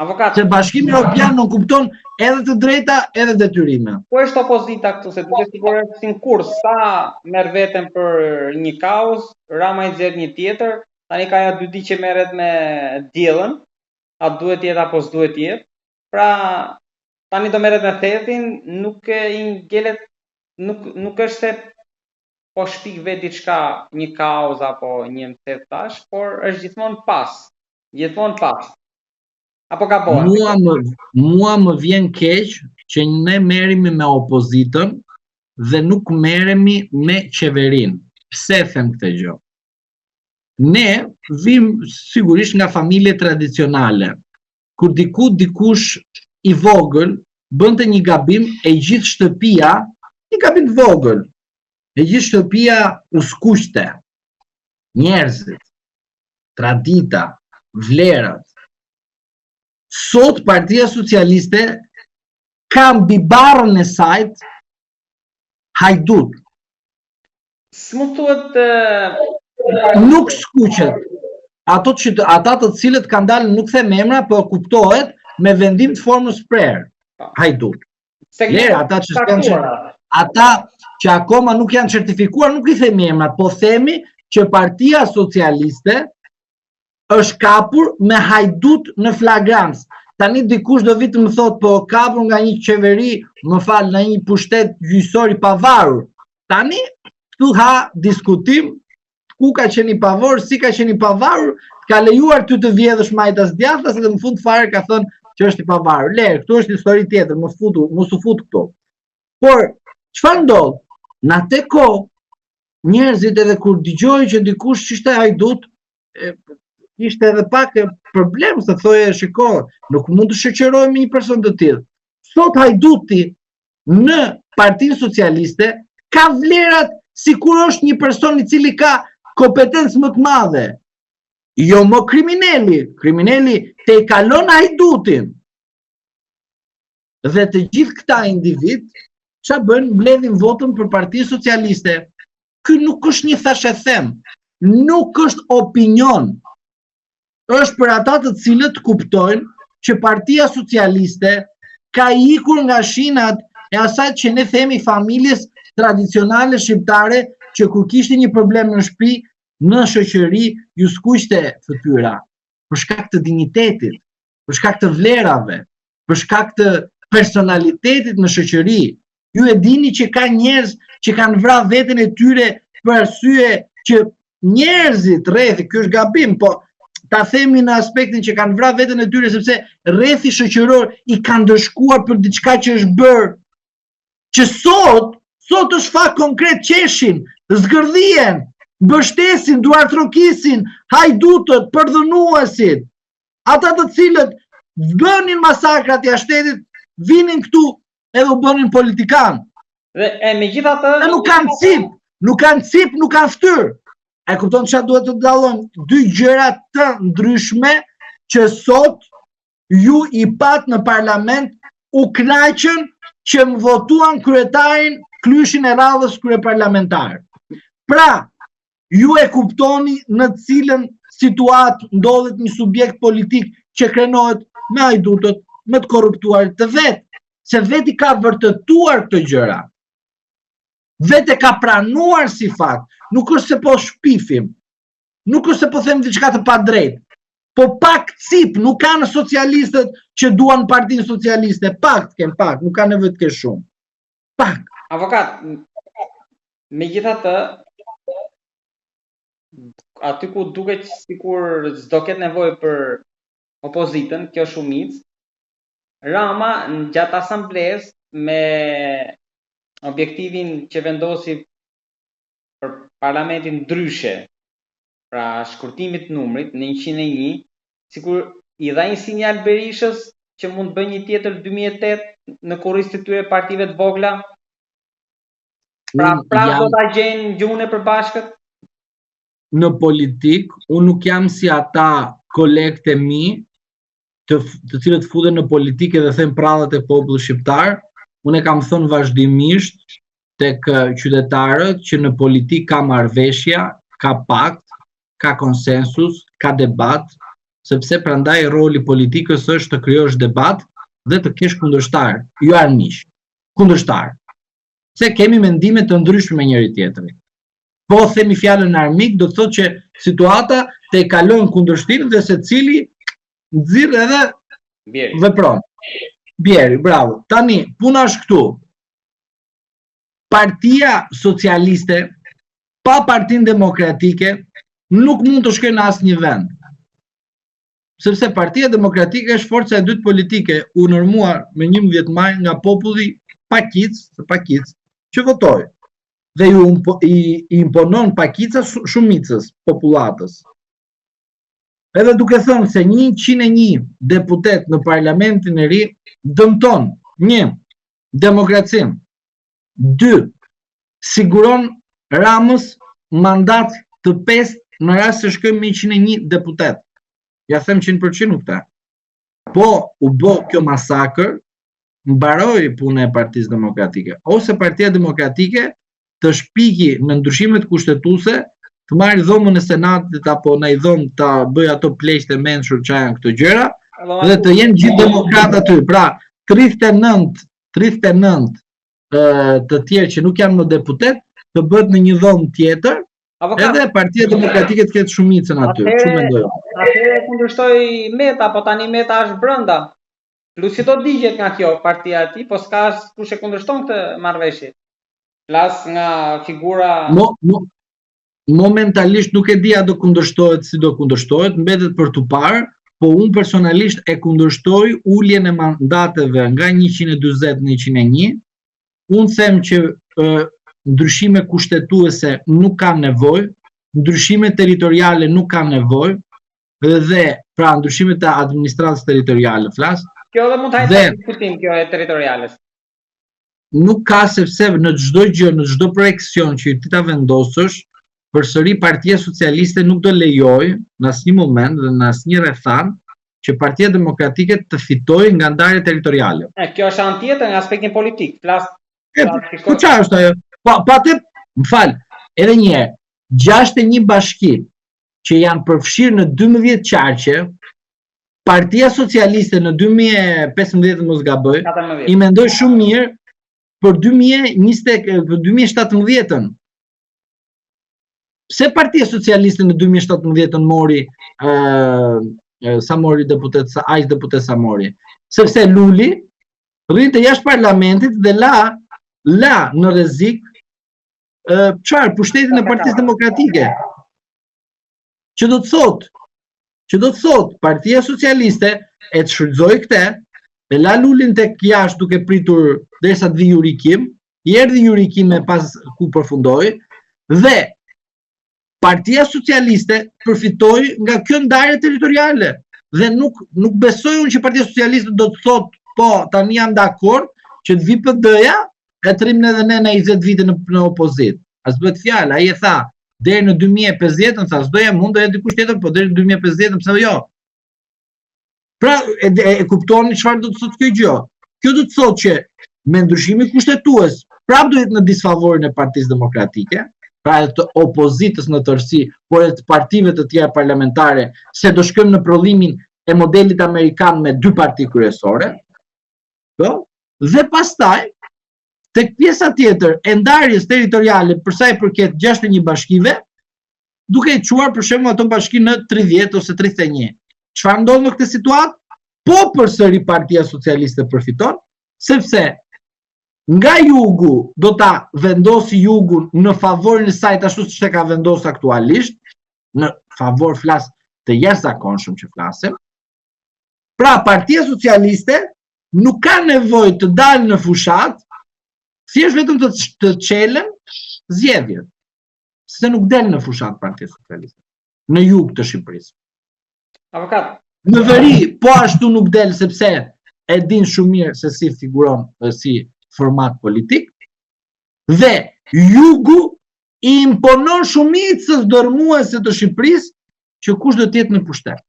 Avokat. Se Bashkimi Evropian nënkupton edhe të drejta, edhe detyrime. Ku është opozita këtu se duket sikur është si në kurth, sa merr veten për një kauzë, Rama i nxjerr një tjetër, tani ka ja dy ditë që merret me Diellën, a duhet të jetë apo s'duhet të jetë. Pra, tani do merret me Thethin, nuk e i ngelet nuk nuk është se po shpik vetë diçka, një kauzë apo një Theth tash, por është gjithmonë pas. Gjithmonë pas. Apo gabohem? Mua më mua më vjen keq që ne merremi me opozitën dhe nuk merremi me qeverinë. Pse them këtë gjë? Ne vim sigurisht nga familje tradicionale. Kur diku dikush i vogël bënte një gabim e gjithë shtëpia, një gabim të vogël, e gjithë shtëpia u skuqte. Njerëzit, tradita, vlerat. Sot Partia Socialiste ka mbi barrën e saj hajdut. S'mund thuhet nuk skuqet. Ato që ata të cilët kanë dalë nuk them emra, po kuptohet me vendim të formës prerë. Po. Hajdut. Lere, ata që s'janë ata që akoma nuk janë certifikuar, nuk i themi emrat, po themi që Partia Socialiste është kapur me hajdut në flagrancë. Tani dikush do vijë të më thotë, po kapur nga një qeveri, më fal, nga një pushtet gjyqësor i pavarur. Tani këtu ha diskutim ku ka qenë i pavarur, si ka qenë i pavarur, ka lejuar ty të vjedhësh majtas djathtas dhe në fund fare ka thënë që është i pavarur. Lere, këtu është histori tjetër, mos futu, mos u fut këtu. Por çfarë ndodh? Në atë kohë njerëzit edhe kur dëgjojnë që dikush ishte hajdut, ishte edhe pak problem se thoje shiko, nuk mund të shoqërohem me një person të tillë. Sot hajduti në Partinë Socialiste ka vlerat sikur është një person i cili ka kompetencë më të madhe. Jo më krimineli, krimineli tejkalon hajdutin. Dhe të gjithë këta individë, ça bëjnë mbledhin votën për Partinë Socialiste. Ky nuk është një thashethem, nuk është opinion. Është për ata të cilët kuptojnë që Partia Socialiste ka ikur nga shinat e asaj që ne themi familjes tradicionale shqiptare që kur kishte një problem në shtëpi, në shoqëri, ju skuqte fytyra për shkak të dinjitetit, për shkak të vlerave, për shkak të personalitetit në shoqëri. Ju e dini që ka njerëz që kanë vra veten e tyre për arsye që njerëzit rrethi, ky është gabim, po ta themi në aspektin që kanë vra veten e tyre sepse rrethi shoqëror i ka ndëshkuar për diçka që është bërë. Që sot, sot është fakt konkret qeshin, zgërdhihen, mbështesin, duartrokisin, hajdutët, përdhunuesit. Ata të cilët bënin masakrat jashtë shtetit, vinin këtu edhe u bënin politikanë. Dhe e megjithatë e nuk kanë cipë, nuk kanë cipë, nuk kanë fytyrë. E kupton çfarë duhet të dallojmë? Dy gjëra të ndryshme që sot ju i patë në parlament u kënaqën që më votuan kryetarin klyshin e radhës kryeparlamentar. Pra, Ju e kuptoni në cilën situatë ndodhet një subjekt politik që krenohet me hajdutët, me të korruptuarit të vet, se vetë i ka vërtetuar këto gjëra. Vetë e ka pranuar si fakt, nuk është se po shpifim, nuk është se po them diçka të padrejtë, po pak cipë, nuk kanë socialistët që duan partinë socialiste, pak të kenë pak, nuk ka nevojë të kenë shumë. Pak. Avokat, Megjithatë, aty ku duket sikur s'do ketë nevojë për opozitën, kjo shumicë, Rama gjatë asamblesë me objektivin që vendosi për parlamentin ndryshe, pra shkurtimit të numrit në 101, sikur i dha një sinjal Berishës që mund të bëjë një tjetër 2008 në kurriz të këtyre partive të vogla. Pra, pra jam... do ta gjejnë gjuhën e përbashkët? Në politikë, unë nuk jam si ata kolegët e mi, të, të cilët futen në politikë dhe thonë prrallat e popullit shqiptar, unë e kam thënë vazhdimisht tek qytetarët që në politikë ka marrëveshja, ka pakt, ka konsensus, ka debat. sepse prandaj roli i politikës është të krijosh debat dhe të kesh kundërshtar, jo armiq, kundërshtar. Se kemi mendime të ndryshme me njëri tjetrin. Po themi fjalën armik, do të thotë që situata tejkalon kundërshtinë dhe secili nxirr edhe Bjeri. vepron. Bjeri, bravo. Tani, puna është këtu. Partia Socialiste pa Partinë Demokratike nuk mund të shkojë në asnjë vend. Sepse Partia Demokratike është forca e dytë politike u normua me 11 maj nga populli pakicë, se pakicë, që votoi. Dhe ju i, i imponon pakica shumicës, popullatës. Edhe duke thënë se 101 deputet në parlamentin e ri dëmton një demokracinë, dy siguron Ramës mandat të pestë në rast se shkojmë me 101 deputet. Ja them 100% këtë. Po u bë kjo masakër, mbaroi puna e Partisë Demokratike. Ose Partia Demokratike të shpiki në ndryshimet kushtetuese, të marrë dhomën e Senatit apo ndonjë dhomë ta bëjë ato pleqtë e mençur që janë këto gjëra dhe të jenë gjithë demokratë aty. Pra, 39 39 të tjerë që nuk janë më deputet, të bëhet në një dhomë tjetër, Avokat, edhe Partia Demokratike të ketë shumicën aty, kështu mendoj. Atëherë kundërshtoi Meta, po tani Meta është brenda. Plus që do digjet nga kjo partia e tij, po s'ka kush e kundërshton këtë marrëveshje. Flas nga figura Mo, mo, momentalisht nuk e di a do kundërshtohet, si do kundërshtohet, mbetet për t'u parë, po unë personalisht e kundërshtoj uljen e mandateve nga 140 në 101. Unë them që e, ndryshime kushtetuese nuk kanë nevojë, ndryshime territoriale nuk kanë nevojë, dhe pra ndryshimet e administratës territoriale flas. Kjo edhe mund të hajë diskutim kjo e territoriales. Nuk ka sepse në çdo gjë, në çdo projeksion që ti ta vendosësh, përsëri Partia Socialiste nuk do lejojë në asnjë moment dhe në asnjë rrethanë që Partia Demokratike të fitojë nga ndarja territoriale. E, kjo është anë tjetër nga aspektin politik. Flas. E, po çfarë është ajo? Po, po atë, më fal, edhe një herë, 61 bashki që janë përfshirë në 12 qarqe, Partia Socialiste në 2015 mos gaboj, i mendoi shumë mirë për 2020 për 2017-ën. Pse Partia Socialiste në 2017-ën mori ë sa mori deputet, sa aq deputet sa mori? Sepse Luli rrinte jashtë parlamentit dhe la la në rrezik çfarë pushtetin e Partisë Demokratike. Që do të thotë, që do të thotë Partia Socialiste e shfrytëzoi këtë, e la Lulin tek jashtë duke pritur derisa të vijë Yuri Kim, i erdhi Yuri Kim e pas ku përfundoi dhe Partia Socialiste përfitoi nga kjo ndarje territoriale dhe nuk nuk besoj unë që Partia Socialiste do të thotë po tani jam dakord që të vijë PD-ja e të rrimë edhe ne në 20 vite në, në opozitë. As bëhet fjalë, ai e tha, deri në 2050-ën tha, s'do jem unë, do jetë dikush tjetër, po deri në 2050-ën pse jo? Pra, e, e, e kuptoni çfarë do të thotë kjo gjë? Kjo do të thotë që me ndryshimin kushtetues, prapë do jetë në disfavorin e Partisë Demokratike, pra edhe të opozitës në tërësi, por edhe të partive të tjera parlamentare, se do shkojmë në prodhimin e modelit amerikan me dy parti kryesore, po? Dhe pastaj tek pjesa tjetër e ndarjes territoriale për sa i përket 61 bashkive, duke i çuar për shembull ato bashki në 30 ose 31. Çfarë ndodh në këtë situatë? Po përsëri Partia Socialiste përfiton, sepse nga jugu do ta vendosi jugun në favorin e saj ashtu siç e ka vendosur aktualisht, në favor flas të jashtëzakonshëm që flasim. Pra Partia Socialiste nuk ka nevojë të dalë në fushatë, thjesht vetëm të të çelen zgjedhjet. Se nuk del në fushatë Partia Socialiste në jug të Shqipërisë. Avokat. Në veri po ashtu nuk del sepse e din shumë mirë se si figuron dhe si format politik. Dhe jugu i imponon shumicës dërmuese të Shqipërisë që kush do të jetë në pushtet.